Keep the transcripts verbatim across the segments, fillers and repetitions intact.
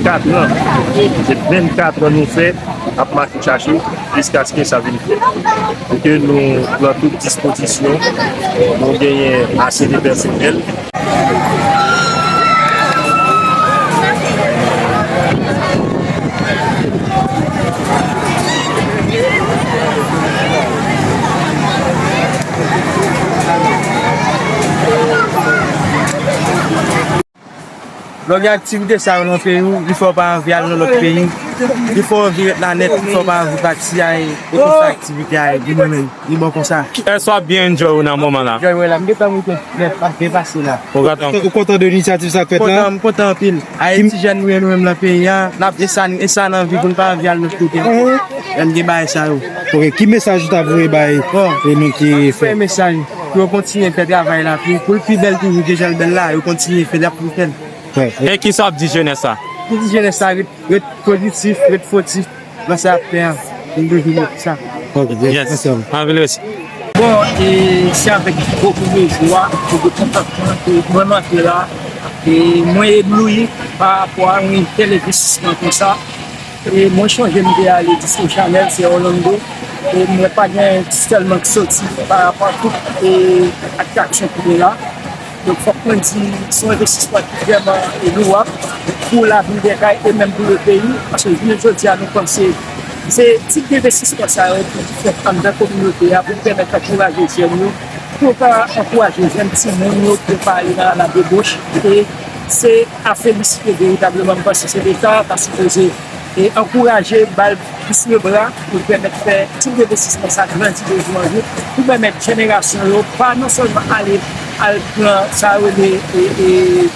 Katran, se vennkat an nou fè ap mache chache jiskaske sa vin fèt. Pou ke nou pran tout dispozisyon, nou genyen ase de pèsonèl. Lè w gen aktivite sa yo nan peyi w, li fè w pa anvi al nan lòt peyi. Li fè w anvi ret la nèt, li fè w pa anvi pati al kote w fè aktivite a, li bon menm, li bon konsa. Èske w ap byen enjoy ou nan moman la? Enjoy, wi, la. M gentan moute nèt, pa byen pase la. Ou kontan? Ou kontan de inisyativ sa k fèt la? Kontan, m kontan anpil. Ayiti jèn nou ye nou menm nan peyi a, n ap, e sa, e sa n anvi pou n pa anvi al lòt kote ankò. Lè n gen bagay sa yo. Ok, ki mesaj ou ta voye bay e nou ki fè? Fè mesaj pou yo kontinye fè travay la, pou, pou l pi bèl toujou ke jan l bèl la, yo kontinye fè l, y ap fè l. E kisa w ap di jenès la? M di jenès la ret, ret pozitif, ret fotif nan sa y ap fè a. Pou n toujou ret sa. Ok, yes. Anpil mèsi. Bon, e se avèk bokou de jwa, bokou de kontantman ke mwen antre la. E mwen ebloui pa rapò a yon tèl envestisman konsa. E mwen chonje m te ale Disco Chanel, se Orlando. E mwen pa gen sèlman ki soti pa rapò a tout e atraksyon ki gen la. Donk, fòk mwen di, se yon envestisman ki vrèman, e, louwab pou lavil Dèkay e menm pou le peyi. Paske jounen jodi a, nou panse se tip envestisman sa yo ki fèt anndan kominote a pou pèmèt ankouraje jèn yo, pou yo ka ankouraje jèn timoun yo pou yo pa ale nan la deboch. E se a felisite veritableman. M panse se Leta ta sipoze e ankouraje, ba l plis lebra pou l pèmèt fè tip envestisman sa grandi de jou an jou, pou pèmèt jenerasyon yo pa non sèlman ale al pran sa yo rele e, e,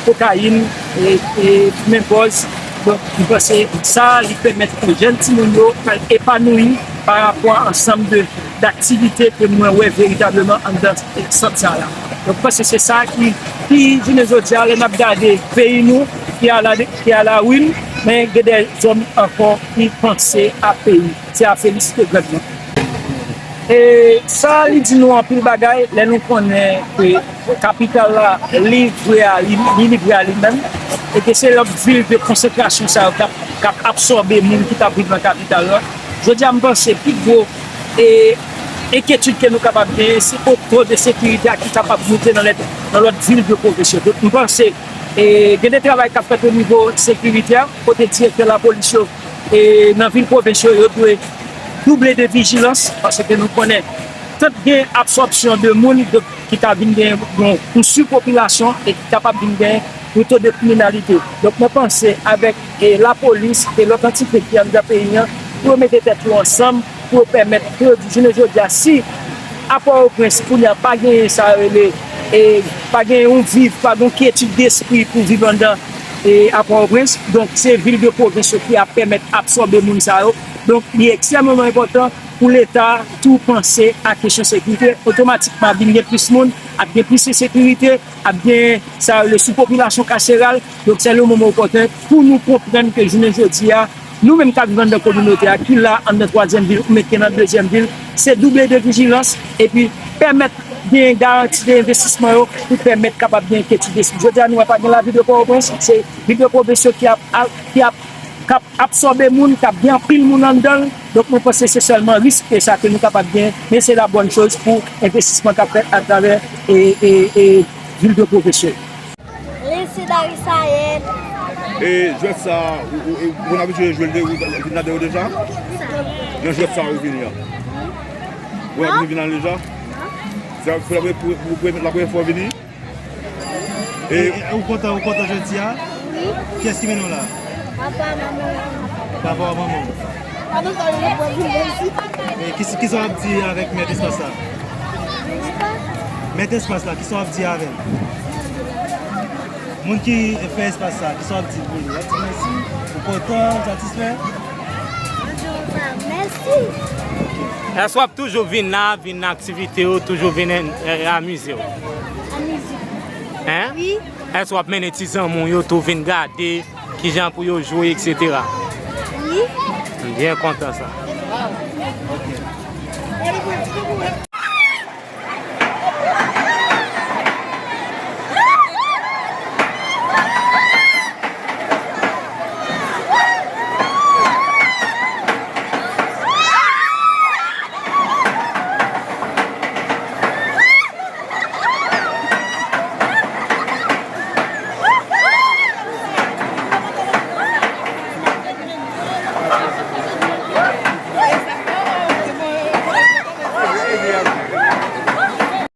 kokayin, e, e, fimen pòz. Donk, m panse sa, li pèmèt pou jèn timoun yo al epanouyi pa rapò a ansanm de, daktivite ke mwen wè veritableman anndan sant sa la. Donk, m panse se sa ki, ki jounen jodi a, lè n ap gade peyi nou, ki a la, ki a la ruine, men gen de zòm ankò ki panse a peyi. Se a felisite grandman. E sa, li di nou anpil bagay, lè nou konnen ke kapital la, li vre a li, li, li vre a li menm, e ke se lòt vil de konsantrasyon sa yo k ap, k ap absòbe moun ki t ap viv nan kapital la. Jodi a, m panse pi gwo e enkyetid ke nou kapab genyen, se o to de sekirite a ki kapab moute nan lè, nan lòt vil de pwovens yo. Donk, m panse, e, gen de travay k ap fèt o nivo sekirite a, kote direktè lapolis yo, e, nan vil pwovens yo, yo dwe double de vijilans, paske nou konnen, tank gen absòpsyon de moun, donk, ki ka vin gen yon, yon sipopilasyon e ki kapab vin gen yon to de kriminalite. Donk, mwen panse avèk, e, lapolis e lòt antite ki anndan peyi an, pou yo mete tèt yo ansanm, pou yo pèmèt ke jounen jodi a, si a Pòtoprens, kounye a, pa genyen sa yo rele, e, pa genyen yon viv, pa gen yon kyetid despri pou viv anndan, e, a Pòtoprens. Donk, se vil de pwovens yo ki ap pèmèt absòbe moun sa yo. Donk, li ekstrèmeman enpòtan pou Leta tou panse a kesyon sekirite. Otomatikman, ap vin gen plis moun, ap gen plis ensekirite, ap gen sa yo rele soupopilasyon kaseral. Donk, se le moman opòten pou nou konprann ke jounen jodi a, nou menm k ap viv anndan kominote a, ki la anndan twazyèm vil, oubyen ki nan dezyèm vil, se double de vijilans, epi pèmèt gen garanti de envestisman yo, pou pèmèt kapab gen enkyetid de. Jodi a, nou wè pa gen lavi de Pòtoprens, se vil de pwovens yo ki ap, ki ap, k ap absòbe moun, k ap gen anpil moun anndan l. Donk, mwen panse se sèlman risk ke sa ke nou kapab gen, men se la bòn choz pou envestisman k ap fèt atravè e, e, e, vil de pwovens yo. Lise Darisayèl. E jwèt sa, ou, ou, ou konn abitye jwe l de, ou vin la dèyè deja? Nan jwèt sa, ou vini an? Ou abitye vin la deja? Se la premye, pou, pou, pou, la premye fwa w vini? E, e, ou kontan, ou kontan jodi a? Wi. Kiyès ki mennen w la? Papa, manman. Papa w, manman w. Papa, sa vle pou vin isit. E ki, kisa w ap di avèk mèt espas la? Mèt espas la, kisa w ap di avè l? Moun ki fè espas sa, kisa w ap di pou li? W ap di mèsi? Ou kontan, ou satisfè? Mèsi. Èske w ap toujou vin la, vin nan aktivite yo, toujou vin, e, amize w? Amize. Hein? Wi. Èske w ap mennen ti zanmi w yo tou vin gade kijan pou yo jwe, etsetera? Wi. M byen kontan sa. Ok.